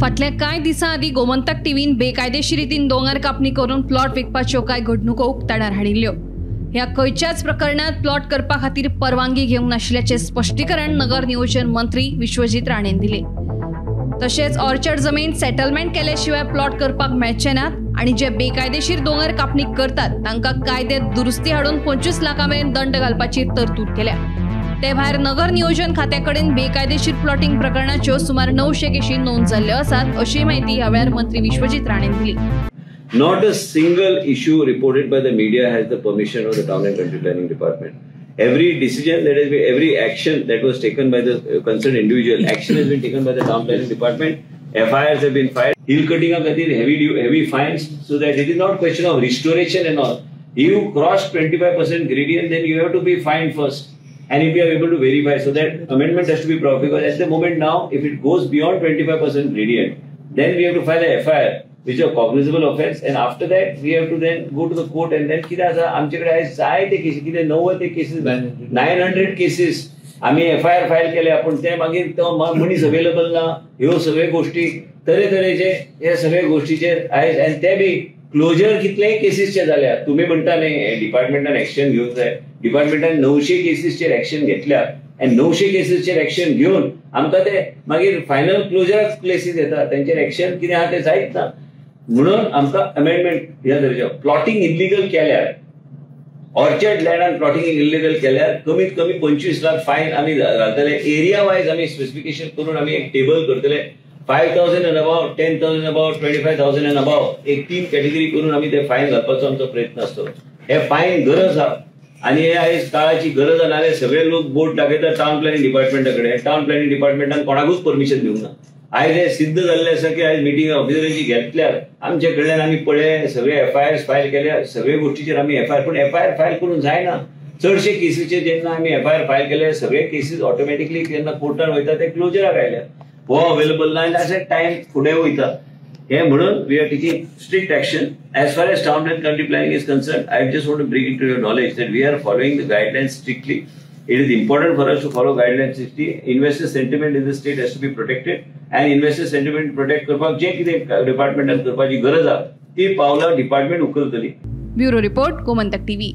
फाटल्या कांय दिसां आदीं गोमंतक टीव्हीन बेकायदेशीर रितीन दोंगर कापणी करून प्लॉट विकपाच्यो कांय घडणुको उक्ताडार हाडिल्ल्यो. ह्या खंयच्याच प्रकरणांत प्लॉट करपा खातीर परवानगी घेवंक नाशिल्ल्याचें स्पश्टीकरण नगर नियोजन मंत्री विश्वजीत राणेन दिलें. तशेंच ऑर्चर्ड जमीन सेटलमेंट केले शिवाय प्लॉट करपाक मेळचे नात आनी जे बेकायदेशीर दोंगर कापणी करतात तांकां कायद्यात दुरुस्ती हाडून 25 लाखां मेरेन दंड घालपाची तरतूद केल्या. ते भायर नगर नियोजन खात्या कडेन बेकायदेशीर प्लॉटिंग प्रकरणाच्यो सुमार 900 केशी नोंद जाल्ल्यो आसात अशी म्हायती ह्या वेळार मंत्री विश्वजीत राणेन दिली. Not a single issue reported by the media has the permission of the Town and Country Planning Department. Every decision that has been, every action that was taken by the concerned individual, action has been taken by the Town Planning Department. FIRs have been filed. Hill cutting खातीर heavy fines, so that it is not question of restoration and all. You cross 25% gradient, then you have to be fined first. And if you are able to verify, so that amendment has to be brought, because at the moment now, if it goes beyond 25% gradient, then we have to file a FIR, which is a cognizable offense, and after that we have to then go to the court. And then कितें आसा आमचे कडेन आयज जायते केसी, कितें 90 cases, 900 cases आमी FIR file केल्या, पूण ते मागीर तो मनीस अवेलेबल ना. ह्यो सगळ्यो गोष्टी तरेतरेचे हे सगळे गोष्टीचेर आयज, आनी ते बी क्लोजर कितलेय केसीसचे जाल्या. तुमी म्हणटा न्ही डिपार्टमेंटान एक्शन घेवंक जाय, डिपार्टमेंटान 900 केसीसचेर एक्शन घेतल्या आनी 900 केसीसचेर एक्शन घेवन आमकां ते मागीर फायनल क्लोजर केसीस येता, तेंचेर एक्शन कितें आहा तें जायत ना. म्हणून आमकां अमेंडमेंट ह्या तरेचे प्लॉटिंग इल्लिगल केल्यार, ऑर्चर्ड लँडान प्लॉटिंग इल्लिगल केल्यार कमीत कमी 25 लाख फायन आमी घालतले. एरिया वायज आमी स्पेसिफिकेशन करून आमी एक टेबल करतले, 5,000 and above, 10,000 above, 25,000 and above, एक 3 कॅटेगरी करून आमी ते फायन घालपाचो आमचो प्रयत्न आसतो. हे फायन गरज आहा आनी हे आयज काळाची गरज आहा. नाल्यार सगळे लोक बोट दाखयतात टावन प्लॅनिंग डिपार्टमेंटा कडेन. टावन प्लॅनिंग डिपार्टमेंटान कोणाकूच परमिशन दिवंक ना. आयज हे सिद्ध जाल्लें आसा की आयज मिटींग ऑफिसरांची घेतल्यार आमचे कडल्यान आमी पळय सगळे एफआयआर फायल केल्या, सगळे गोष्टीचेर आमी एफआयआर, पूण एफआयआर फायल करून जायना. चडशे केसीचेर जेन्ना आमी एफआयआर फायल केले, सगळे केसीस ऑटोमॅटिकली जेन्ना कोर्टान वयता ते क्लोजराक आयल्या, हो अवेलेबल ना आनी अशें टायम फुडें वयता. हे म्हणून we are taking strict action. As far as town and country planning is concern, I just want to bring it to your knowledge that we are following the guidelines strictly. It is important for us to follow guidelines strictly. Investor sentiment in the state has to be protected, and investor sentiment protect करपाक जे कितें डिपार्टमेंटान करपाची गरज आहा ती पावलां department उखलतली. Bureau report, Gomantak TV.